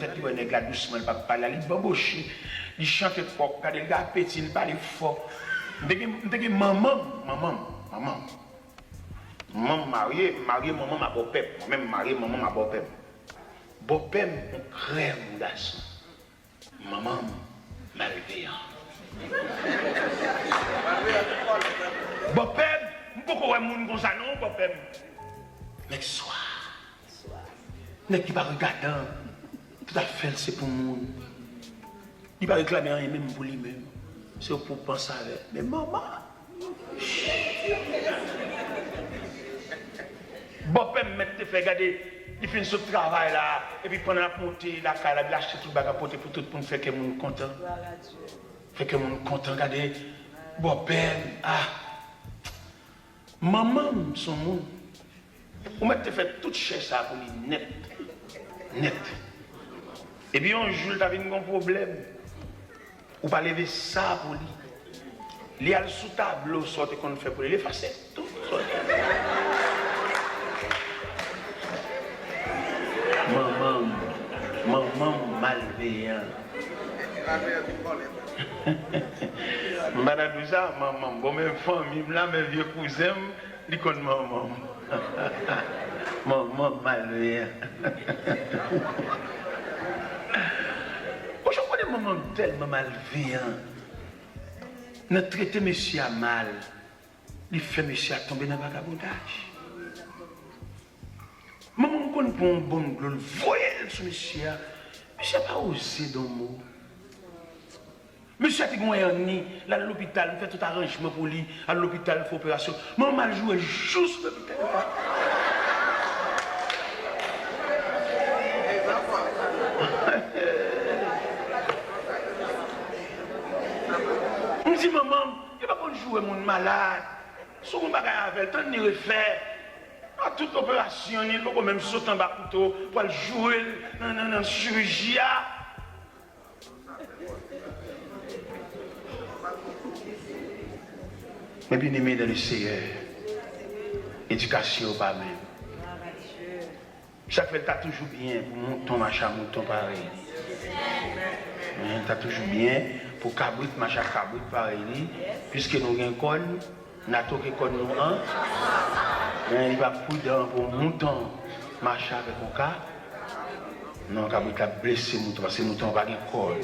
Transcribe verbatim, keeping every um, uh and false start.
Tèt li wè nèg la dousman, li p ap pale la, li banboche, li chante kòk, gade l gen apeti, li pale fò. M te gen, m te gen manman m, manman m, manman m. Manman m marye, m marye manman m a bòpè m. Mwen menm m marye manman m a bòpè m. Bòpè m, yon krèm gason. Manman m, malveyan. Bòpè m, m poko wè moun konsa non, bòpè m. Nèg swa. Nèg ki pa regadan, tout afè l se pou moun. Li pa reklame anyen menm pou li menm. Se pou panse avè l. Men manman! Bòpè m mèt te fè gade, li fin sot travay la, epi pandan l ap monte lakay la, li achte tout bagay pote pou tout moun, fè kè moun kontan. Fè kè moun kontan, gade. Bòpè m, ah! Manman m se yon moun. Ou mèt te fè tout chèch sa pou li nèt. Nèt. Epi yon jou, l ta vin gen yon pwoblèm. Ou pa leve sa pou li. Li al sou tablo sa w te konn fè pou li. Li efase tout sa w te fè. Manman m, manman m malveyan. M pa ta di w sa, manman m. Bon, men fanmi m la, men vye kouzen m, li konn manman m. Manman m malveyan. Ou jan konnen manman m tèlman malveyan. Nan trete mesye a mal, li fè mesye a tonbe nan vagabondaj. Manman m konn pran yon bonm dlo, l voye l sou mesye a. Mesye a pa oze di yon mo. Mesye a te gen yon èni, l al lopital, m fè tout aranjman pou li, al lopital, fè operasyon. Manman m al joure jous lopital la. M di manman m, yo pa konn joure moun malad. Si w gen yon bagay avè l, tann li refè. A tout operasyon li, li poko menm sot anba kouto pou al joure l nan, nan, nan chiriji a. Mes bien-aimés dans le Seigneur, edikasyon yo pa menm. Sa k fè l ta toujou byen pou mouton, macha mouton parèy li. Men, l ta toujou byen pou kabrit, macha kabrit parèy li, piske nou gen kòn, n a twoke kòn nou an. Men, li pa pridan pou mouton mache avèk yon ka. Non, kabrit la blese mouton, paske mouton an pa gen kòn.